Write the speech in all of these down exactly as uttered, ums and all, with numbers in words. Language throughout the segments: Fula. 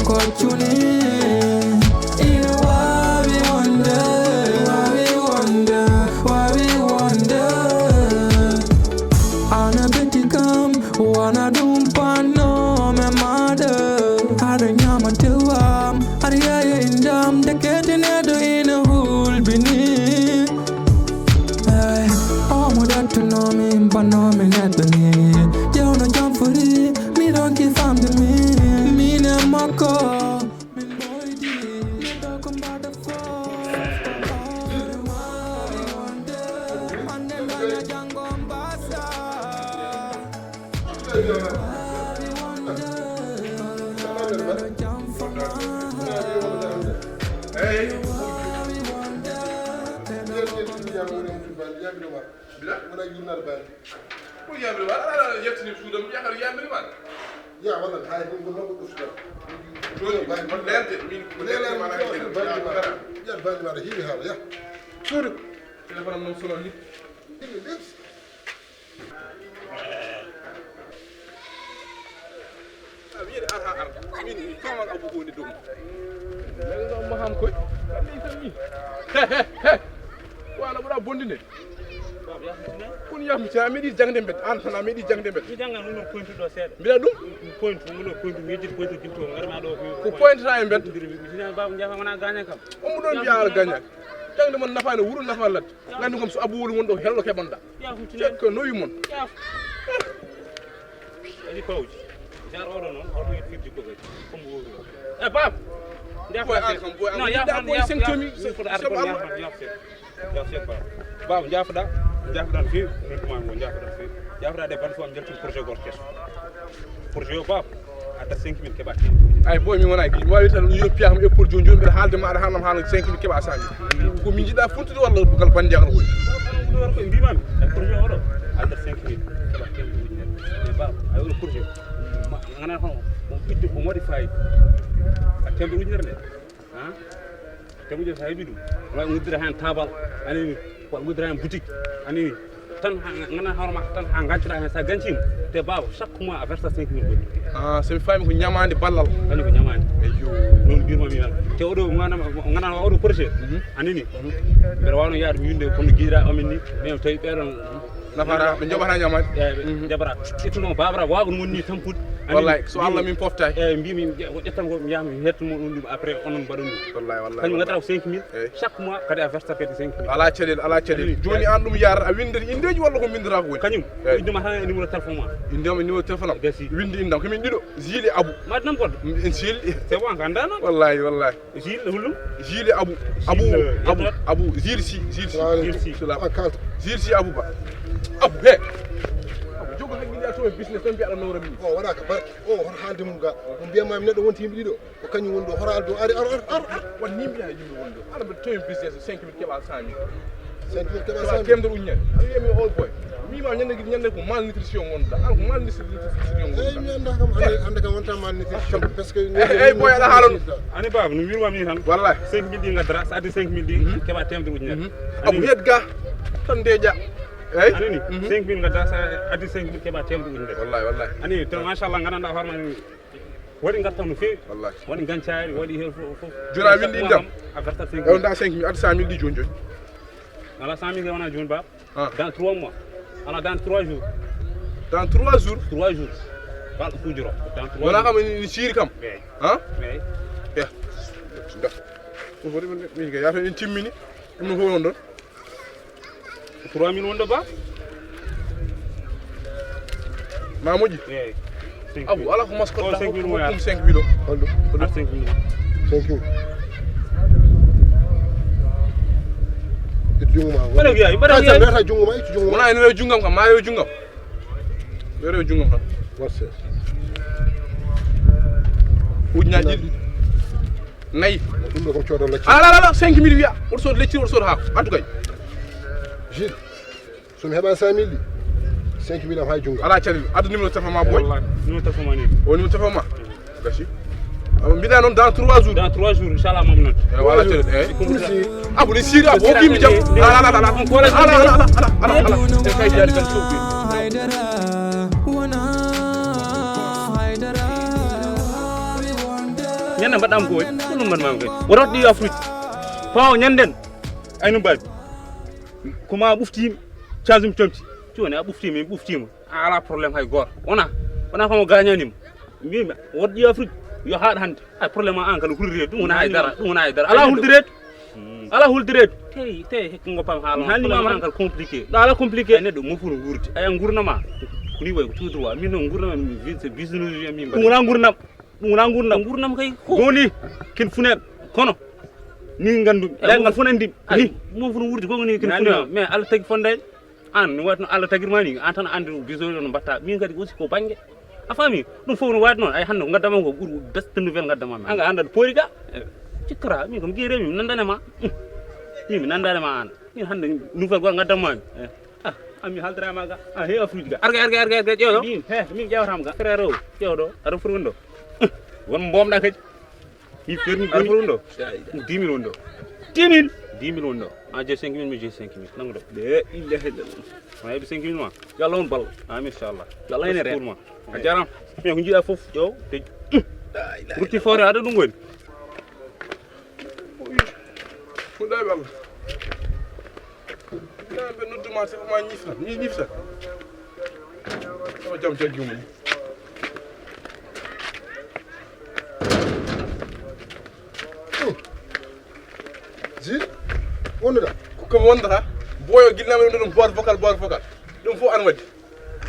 Koccuni ina waawi wonde, waawi wonde, waawi wonde. Ana beti kam, wana ɗum panno me maɗa. Aɗa ñama tewam, aɗa yaya indam, dekete neɗɗo ina hulbini. Ey, omo ɗattunomi, bannomi neɗɗo ni. Jewno jam fori, mi ronki famde mi. Min e makko, min ɓoydi, neɗɗo ko mbaɗa fof, ko hoore waawi wonde. Hande daña janngo mbasa. Waawi wonde, kono neɗɗo jam fama. Waawi wonde. Bila? Wona yurnaade baali. Ko yamri ma? Ala, ala, yettini suudam, yakar yamri ma? Ya, wala, hay, ko, ko, ko, ko, ko, Joni, baali, baali. Lente, min, ko lente, lente, mana, ko, ya, baali, ya, baali, ya, hiwi haala, ya. Suudu. Téléphone am noon sonal ni. Hiwi, hiwi. A wiide ar ha ar. Min mi faman Abou woni dow. Nani ɗo maham koy. Nani tan ni. He, he, he. Wala ɓura bonde nde. Kun yahmutina, a meɗi jangde mbet. An tan a meɗi jangde mbet. Mi janga ɗum no pointu ɗo seeɗa. Mbiɗa ɗum? Pointu, ɗum no pointu, mi yejjiti pointu ginto, ngarma ɗo ko. Ko pointu ta e mbet. Ndiri mi, mi, mi, baba, jafa wona gaña kam. Omo ɗon mbiya ar gaña. Jangde mon nafa no wuro nafa ladde. Nganndi kam so Abou woni won ɗo hello keɓanɗa. Cekka nowi mon. Aji pawji. Jar oɗo noon, oɗo firti ko kadi. Comme wowiro. Eh, bab. Boy, an kam, boy, an. Non, ya, ya, ya, ya, ya, ya, ya, ya, ya, ya, ya, bab. Bab, jaafoɗa, jaafoɗa no feewi, min tuma ngo jaafoɗa no feewi. Jaafoɗa de bande fo am jaltin projet goto keso. Projet o, bab, adda cinq mille keɓa ten. Ay, boy, mi wona ki, mi wawi tan yo piya kam épaule joni joni, mbiɗa haalde ma, aɗa haalnam haala cinq mille keɓa cent mille. Ko min jiɗa funtude walla ngal bande ngal woni? Ko mbimami, e projet oɗo, adda cinq mille keɓa ten ujunere. Mais bab, ay oɗo projet, ma, ngana hono, on ɓiɗɗo ko modifié. A tembe ujunere nde. Hein? Te mo jota heɓi ɗum. Wawi uddira hen tabal, anini, ko uddira hen boutique, anini. Tan ha ngana hoore ma tan ha gancuɗa hen, sa gancima, te baba chaque mois a versa cinq mille euros. Ah, so mi faami ko ñamande ballal. Kañum ko ñamande. Eyyo. Noon mbirmami tan. Te oɗo ngana, ngana oɗo projet. Mhm. Anini. Mhm. Mbeɗa wawno yaade mi winde kono giɗa amin ni. Mais tawi ɓeɗon. Nafata, ɓe njoɓata ñamade. Eyi, ɓe njaɓata. Ittuno babra, wawa ɗum woni ni tampude. Wallay, so Allah min pofta. Eyi, mbimi, ƴettan ko, mi yaha mi hettumo ɗum, ɗum après, onon mbaɗon ɗum. Wallay, wallay, kañum wallay. Ngaddata ko cinq mille. Eyi. Chaque mois, kadi a versat kadi cinq mille. Ala caɗele, ala caɗele. Eyi. Joni an ɗum yarata, a windat indeji walla ko mbindata ko woni? Kañum, eyi. Indema tan e numéro téléphone ma. Indema e numéro téléphone am. Gasi. Windi indam, ko min ɗiɗo, Zili Abou. Mbaɗ nam goɗɗo. Mm, en Zili. C'est bon, ko anda noon. Wallay, wallay. Gilles Hulum. Gilles Abou. Abou, Gilles, Abou, Edouard. Abou, Gilles Sy, Gilles Sy. Salaam aleykum. Gilles Sy. Salaam. Ah, kalto. Gilles Sy Abou Ba. Abou, he. Abou, jogo hakkille a tawi business tan mbiyaɗa nawra min. O waɗa ka barke. O hoto haalde mum ga. Mo mbiyatma mi neɗɗo wonti yimɓe ɗiɗo. Ko kañum woni ɗo. Hoto ar ɗo. Ari, ar, ar, ar. Won ni mbiya yimɓe woni ɗo. Ara mbaɗa tawi business cinq mille keɓa cent mille. Cinq mille keɓa cent mille. Keɓa temedere ujunere. A wiya mi old boy. Mi wiima ñande gidi ñande ko malnutrition wonda. Ar ko malnutrition wonda. Eyi, mi annda kam, hannde, hannde kam wonta malnutrition. Parce que eyi, eyi, boy, aɗa haala ɗum. Ani baba, no mbirmami ni tan. Wallahi. Cinq mille ɗi ngaddata, so addi cinq mille ɗi, mhm, keɓa temedere ujunere. Mhm. Ani abu ni. Yedga tan ndeeƴa. Eyi? Anani? Mhm. Cinq mille ngadda, sa addi cinq mille keɓa temedere ujunere. Wallahi, wallahi. Ani tan, machallah, gandanɗa hoore ma ni. Waɗi ngartam no feewi. Wallahi. Waɗi gancaari, waɗi heen fof, fof. Joni a windi indam? A vertat cinq mille. Eyi, nda cinq mille, addi cent mille ɗi joni joni. Ala cent mille wona joni, baba. Ah. Dans trois mois. Ala dans trois jours. Dans trois jours? Trois jours. Bal ko kujoro. Dans trois jours. Wona kam ni siiri kam. Eyi. Ha? Eyi. Ya. Nda. Ɗum foti min, min ke yato en timmini. Ɗum no fof non ɗon. Trois mille wonde ba? Ma moƴƴi? Eyi. Abu, ala ko masko. O, cinq mille mo yaata. Ɗum cinq mille o. Holɗo? Holɗo? Cinq mille. Cinq mille. Ittu junngo ma. Mbaɗa wiya, mbaɗa wiya. Rewata junngo ma, ittu junngo ma. Wona ene rewa junngam kam, ma rewa junngam. Yo rewa junngam tan. Waɗ seeɗa. Ujunnaji ɗiɗi. Nayi. Ɗum ɗo ko coodo lecci. Ala, ala, ala, cinq mille wiya. Oto sood lecci, oto sood haako. Addu kay. Gilles. So mi heɓa cent mille ɗi, cinq mille am hay junngo. Ala caɗeele. Addu numéro téléphone ma, boy. Wallahi. Numéro téléphone ma ni. O numéro téléphone ma? Gasi. Awa, mbiɗa noon dans trois jours. Dans trois jours, inchallah, mami noon. Eyi, wala caɗeele, eyi. Abu ni siiri, abu o kimi jam. Ala, ala, ala, ala. Ala, ala, ala, ala, ala, ala. E kay jaari tan sokki. Haydara, wona haydara. Ñande mbaɗɗam ko woni? Ko ɗum mbaɗ maami kadi? Woto waɗ ɗi afruuji. Ɓaawo ñanden. Ay no mbaɗi. Ko ma ɓuftiimi, caasum comci. Jooni a ɓuftiimi, mi ɓuftiima. A alaa problème hay gooto. Wona, wona ko mo gaañaani mo. Mbiymi, woɗ ɗi afruuji. Yo haaɗ hannde. Ay problème an kala huldireede. Ɗum wona hay dara. Ɗum wona hay dara. Alaa huldireede. Alaa huldireede. Tey, tey, hikka ngo pam haala. Haalni ma an kala compliqué. Ɗo alaa compliqué. Ay neɗɗo mo fof no wuurdi. Ay an nguurndam ma. Ko ni wayi ko toujours wa. Min noon nguurndam am, mi vie, c'est business, min mbaɗi. Ɗum wona nguurndam. Ɗum wonaa nguurndam. Nguurndam kay ko woni kin funeeɓe. Kono ni nganndu. Ay, ngal fof nanndi. Ay, ni mo fof wuurdi ko ni kin funeeɓe. Mais Allah tagi fonde. An ni watno Allah tagirma ni, an tan anndi bisoy no mbatta. Min kadi aussi ko bannge. A faami? Ɗum fof no waɗi noon. Ay hannde ko ngaddama ko ɓuri best nouvelle ngaddama. An ga annda poori ga. Cikkora min kam jeere min nandane ma. Min mi nandane ma an. Min hannde nouvelle gol ngaddama. Ah, an mi haldrama ga. Ah, he afruuji ga. Arga, arga, arga, arga, ƴeew ɗo. Min, he, min ƴeewatama ga. Frère o, ƴeew ɗo. Aɗa foti wonde. Won mbomɗa kadi. Mi fermi. Aɗa foti wonde. Dix mille wonde. Dix mille. Dix mille wonde. A je cinq mille, mi je cinq mille. Nangu ɗo. De, illa hilla. Ma heɓi cinq mille ma. Yo Allah on balla. Amin, inchallah. Yo Allah ene reen. A jarama. Mais ko jiiɗa fof, ƴeew, te rutti fawre aɗa ɗum woni. Fuɗɗa e Allah. Ina ɓe nodduma, sefo ma ñifta, ñi-, ñifta. O jam jaggi mum. Ji, wonduɗa? Ko kam wondata. Boyo gilnami ɗum ɗum boîte vocal, boîte vocal. Ɗum fof an waddi.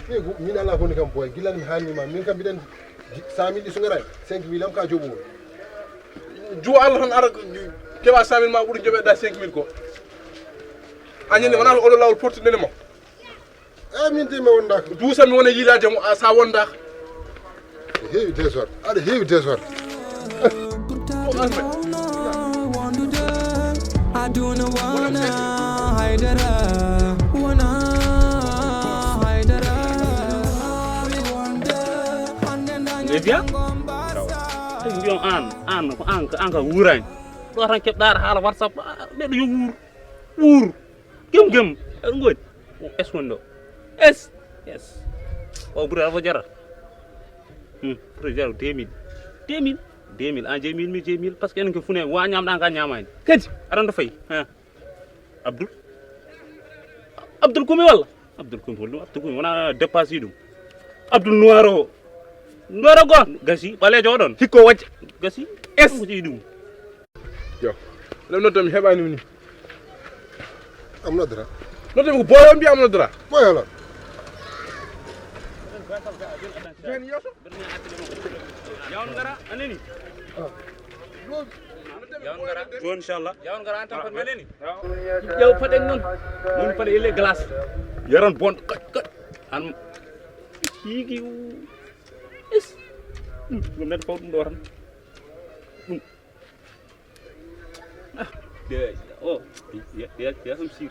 Min ko, min ala ko woni kam boy. Gila mi haalni ma. Min kam mbiɗen cent mille ɗi so ngaraani, cinq mille am ka joɓowol. Juwo Allah tan ara keɓa cent mille ma ɓuri joɓeɗa cinq mille ko. A ñande wona oɗo lawol portude nene mo. E min de mi wondaka. Duusa mi wona yiilaade mo, a sa wondaka. Aɗa heewi désordre. Aɗa heewi désordre. Aduna wona haydara, wona haydara. Nde mbiya? Tawi mbiyon an, an ko an, ko an ka wuurani. Ɗo tan keɓɗa aɗa haala WhatsApp, ah, neɗɗo yo wuur. Wuur. Gem gem. Eɗo ngoni. Es woni ɗo. Es. Yes. O ɓuri aɗa fo jarata. Hmm. Ɓuri jarata deux mille. Deux mille. Deux mille. An jeyi mille, mi jeyi mille. Parce que enen ko fune wa ñamɗa ka ñamani. Kadi. Aɗa ɗo fayi. Ha. Abdoul. Abdoul Kumi walla? Abdoul Kumi walla? Abdoul Kumi wona dépassé ɗum. Abdoul Noir o. Noir o go. Gasi. Ɓaleejo o ɗon. Hikko wajja. Gasi. Es. Ko jeyi ɗum. Yo. Ɗum noddam mi heɓani mi ni. Am noddata. Noddam ko boyo mbiya am noddata. Boyo lan. Joni yeeso. Yawon ngara, a nani? Yawon ngara. Joni inchallah. Yawon ngara an tan ko naneni. Ƴeew paɗen noon. Woni paɗe ele glace. Yaran bon kat kat. An yigi. Is. Ɗum neɗɗo faw ɗum ɗo tan. Ɗum. Ah, de, oh, ya, ya, ya sam sir.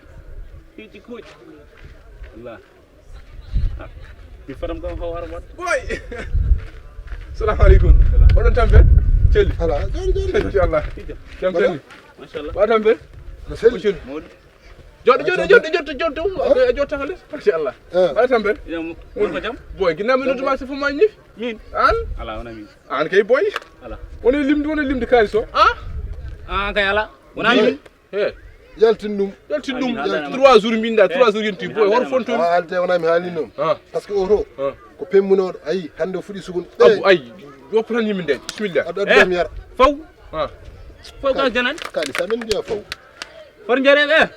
Hiji kuj. Allah. Ah, mi faram kam haw haram wat. Boy. Assalamu alaikum. Oɗon tambe? Celli. Ala, joni, joni. Inchallah. Jam celli. Machallah. Ba tambe? No selli. Joddo, joddo, joddo, joddo, joddo. Joddo kale. Machallah. Eh. Ba tambe? Jam. Won ko jam? Boy, ginnaaw mi nodduma si fu ma ñif. Min? An? Ala, wona min. An kay boy. Ala. Woni limdi, woni limdi kaalis o. Ah? Ah, kay ala. Wona min. He. Yaltin ɗum. Yaltin ɗum. Yaltin. Trois jours mbinda, trois jours yonti. Boy, hor fonto. Ah, alde wona mi haali noon. Ah. Parce que oto. Ah. Ko pemmunooɗo. Ayi, hannde o fuɗi sugun. Abu, ayi. Woppu tan yimɓe nde. Bismillah. Addu, addu, eh, mi yara. Faw. Ah. Faw ka janan. Kadi samin mbiya faw. Far jare ɓe.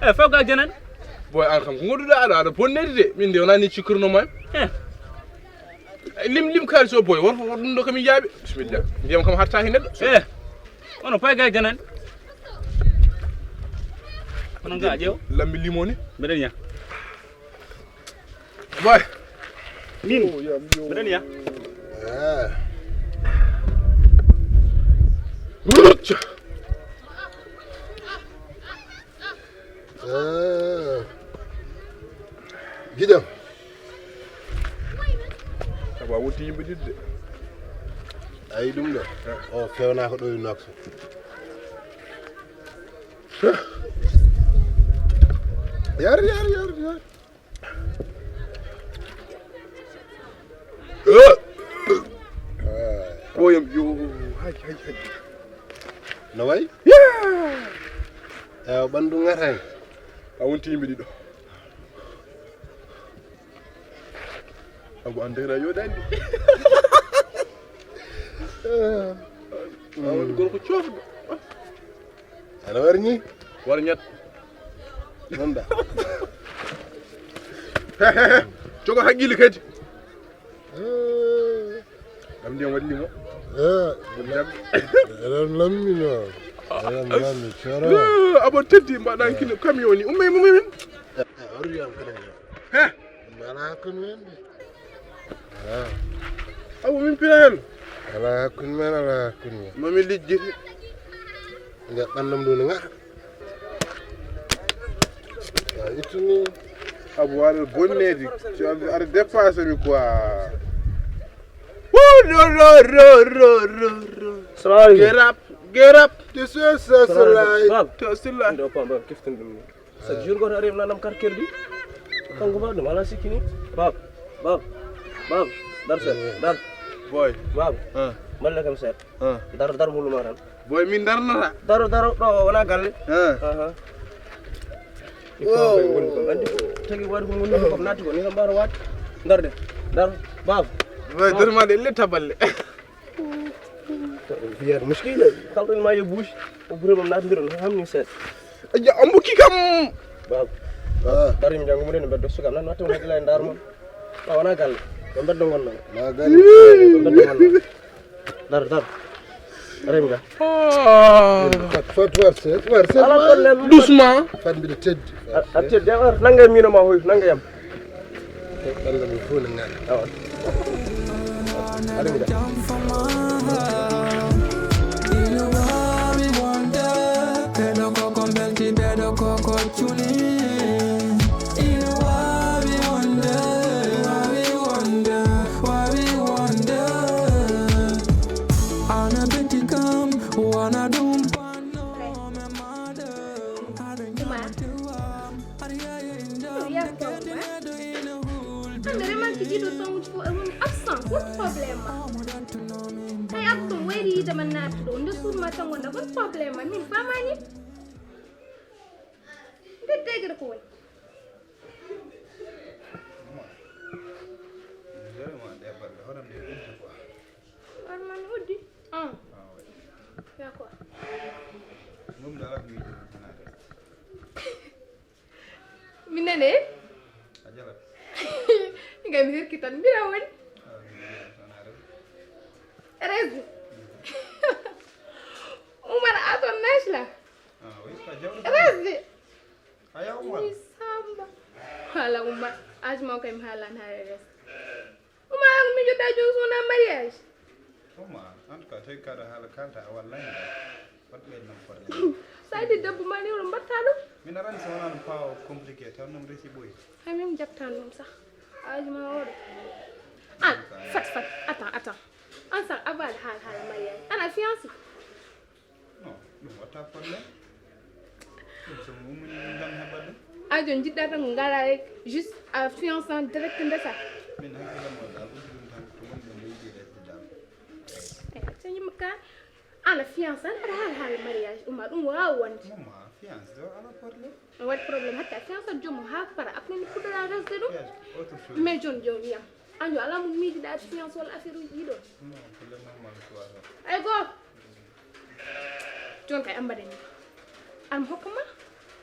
E faw ka janan. Boy, an kam ko ngoɗuɗa aɗa, aɗa bonnede de. Min de wona ni cikkurno ma. Eh. Lim, lim kaalis o boy, won fof ɗum ɗo kam yaaɓe. Bismillah. Ndiyam kam hatta hen neɗɗo. Eh. Ono pay ga janan. Ono ga ƴeew. Lammi limo ni. Mbeɗen ya. Boy. Min. Mbeɗen ya. Eh. Rucca. Eh. Giɗam. Sabu a wonti yimɓe ɗiɗi de. Ayi ɗum ɗo. Eh. O fewna ko ɗo e nokso. Yar, yar, yar, yar. Ko Oyam yo, haj, haj, haj. No way? Ewa, ɓandu ngata hen. A wonti yimɓe ɗiɗo. Abu an dera yo dandi. A won gorko cofɗo. Ana warñi? Warñat. Nonda. Cogo haqqille kadi. Kam ndiyam waɗi limo. Eɗen lammino. Eɗen lammi coro. Abo teddi mbaɗan kino camion ni. Umme, umme, umme. He. Mala hakkunde men de. Abu min pina hen. Ala hakkunde men, ala hakkunde men. Mami lijjiti. Nde ɓandam ɗo ne ngata. A ittini. Abu aɗa bonnedi. Tu as aɗa dépassé mi quoi. Woo, ro, ro, ro, ro, ro, ro. Salamu alaikum. Get up, get up. This is Salamu alaikum. Bab. To silla. Ndo pam bab kiftin ɗum ni. Chaque jour goto ari nanam carte crédit. Kanko ba ɗum ala sikki ni. Bab, bab, bab. Dar seeɗa, dar. Boy. Bab. Ah. Malla kam seeɗa. Ah. Dar, dar mulu ma tan. Boy min darnata. Daro, daro ɗo wona galle. Ah. Aha. Wow. Ko ngoni ko andi ko tagi waɗi ko ngoni ko naati ko ni kam mbaro waat. Dar de. Dar. Bab. Boy, dar ma de le taballe. Fiyat muskila. Kalɗon ma yo bouche. O ɓure mam naatodiron hamni seeɗa. Aja ambuki kam. Bab. Ah. Darim jangu mo den beddo sugam nan watta wona gila e ndar mon. Ba wona galle. Ɗo beddo ngonno. Ma galle. Ɗo beddo ngonno. Dar, dar. Rem ga. Ah. Fat, fat, fat, fat, fat. Ala problème. Doucement. Fat mbiɗa teddi. A, a teddi, a, nanga mino ma hoy, nanga yam. Ɓernde mum fof ne ŋaari. Awa. Aɗa mi da. Ina waawi wonde ɓeɗo koko belti, ɓeɗo koko culi. Ina waawi wonde, waawi wonde, waawi wonde. Ana beti kam, wana ɗum panno me made. Aɗa ñaama. Hande remanki ɗiɗo tan fof e woni absent, won problème ma? Hay absent wayri yiide man naati ɗo, nde suudu ma tan wonda, won problème ma? Min famani. Nde degre ko woni? Vraiment, ɗe balɗe, hono nde ɓurti quoi. Arman uddi? Ah. Ah, oui. D'accord. Ngum dara ko mi jogii tan a resti. Mi nane? A jalat. Ngam mi hirki tan, mbiɗa woni. Ah, mi nane tan a resti. Resti. Umar, a ton nash la? Ah, oui, ka jawɗo. Resti. Aya, Umar. Mi Samba. Hala Umar, âge ma kay mi haalan haala resti. Umar, ko mijoɗɗa jooni so wonaa mariage? Umar, en tout cas, tawi kaɗa haala kalta a wallani ɗa. Waɗ ɓeydan problème. Sa yiɗi debbo ma ni wuro mbatta ɗum. Min arani so wonaa ɗum paawa compliqué, taw noon resi ɓoyi. Hay min jaɓtan ɗum sah. Âge ma oɗo. An, fat, fat, attends, attends. An sah, abaali haala, haala mariage. Ana fiancé? Non, ɗum watta problème. Ɗum so mi ummini ɗum tan heɓat ɗum. A jooni jiɗɗa tan ko ngara rek, juste a fiancé en direct ndesa. Min hakkillam o dal uddi ɗum tan ko woni ɗo leydi lesdi dal. Eyi, acca yimɓe ka. Ana fiancé tan aɗa haala haala mariage, Umar, ɗum waawa wonde. Mama, fiancé ɗo ala problème. No waɗi problème hatta fiancé joom mum haa para, après ni puɗɗoɗa resde ɗum. Yes, autre chose. Mais jooni jooni wiyam. An yo alaa mo miijiɗa fiancé walla affaire uji ɗiɗo. Non, ko le normal quoi. Ay goo. Jooni kay an mbaɗani. An hokka ma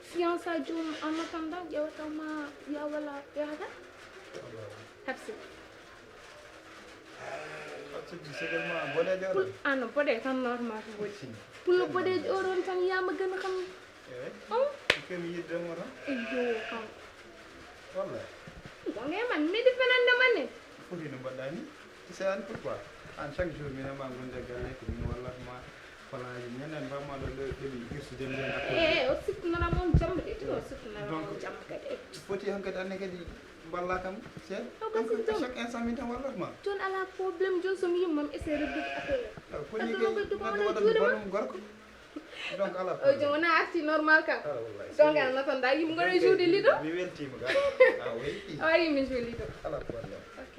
fiancé joom an attendant ƴeewata ma ya walla yahata. Habsi. Habsi, c'est seulement boɗeejo. Pul, an no boɗe tan normal ko boɗi. Pullo boɗeejo o ɗon tan yama gën a xam. Eyi. Oh. Ko mi yidde mo tan. Iyo kam. Wallahi. Wonde man miɗi fenande man ne. Foti no mbaɗɗa ni? Tu sais an pourquoi? An chaque jour min ma gonde galle ko min wallat ma. Falaaji ñanden mbamma ɗo ɗo ɗeɓi girsude nden. Eh, o siftinana mon jamma de, tino siftinana mon jamma kadi. Foti hankadi anne kadi mballa kam seeɗa. Donc chaque instant min tan wallat ma. Jooni ala problème, jooni so mi yimmi mam essayer reglude affaire. Ko ni kay ko waɗa balum gorko. Donc ala. O jooni wona arti normal kam. Donc an natan da yimmi ngol e jouer lido. Mi weltima ga. A welti. A wari mi jouer lido. Ala problème. OK.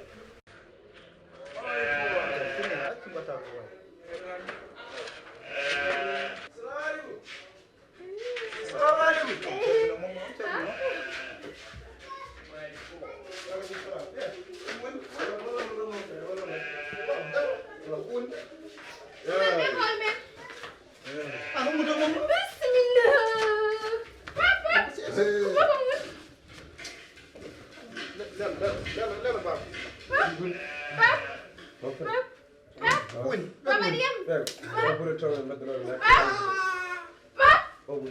Accu mbatta ko woni. Wonde hol men. Ano mudo mo. Bismillah. Papa. Papa mun. Lel, lel, lel, lel, papa. Papa. Papa. Papa. Woni. Papa Mariam. Papa. Papa.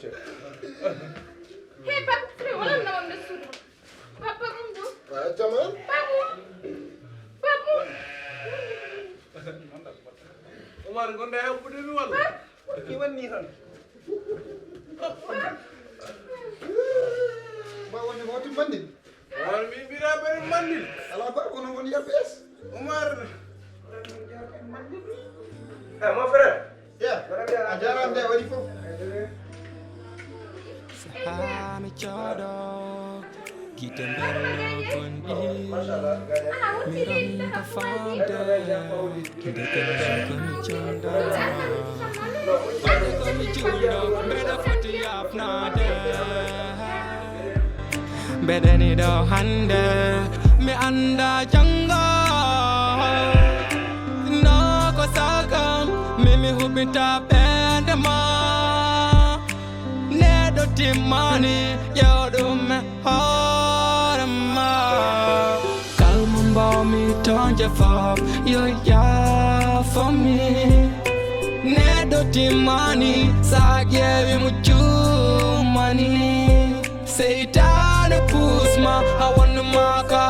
Hey, papa, frère, wala na wonde suudu. Papa, ɗum ɗo. Wa, jaman. Papa. Papa. Omar, gonɗa e hobbude mi walla? Ki wanni tan. Ba wonde mo timmanni. Omar, mi mbira bere manni. Ala ba kono woni R P S. Omar. Eh, mon frère. Yeah. A jarama de waɗi fof. Sahaa mi coodo gite mbello gonɗi. Mi ronka famde nde kala komi jondo. Wonde komi juulɗo mbeɗa foti yafnade. Mbeɗeni ɗo hande mi anda jango. No ko sagam mi mi hubinta ɓende ma. Neɗɗo timmani ƴeew ɗum e hoore ma. Kalmo mbawmi tonje fop yo yaafo mi. Neɗɗo timmani sa ƴeewi mo juumani. Seytaane pusma a wonnu ma ka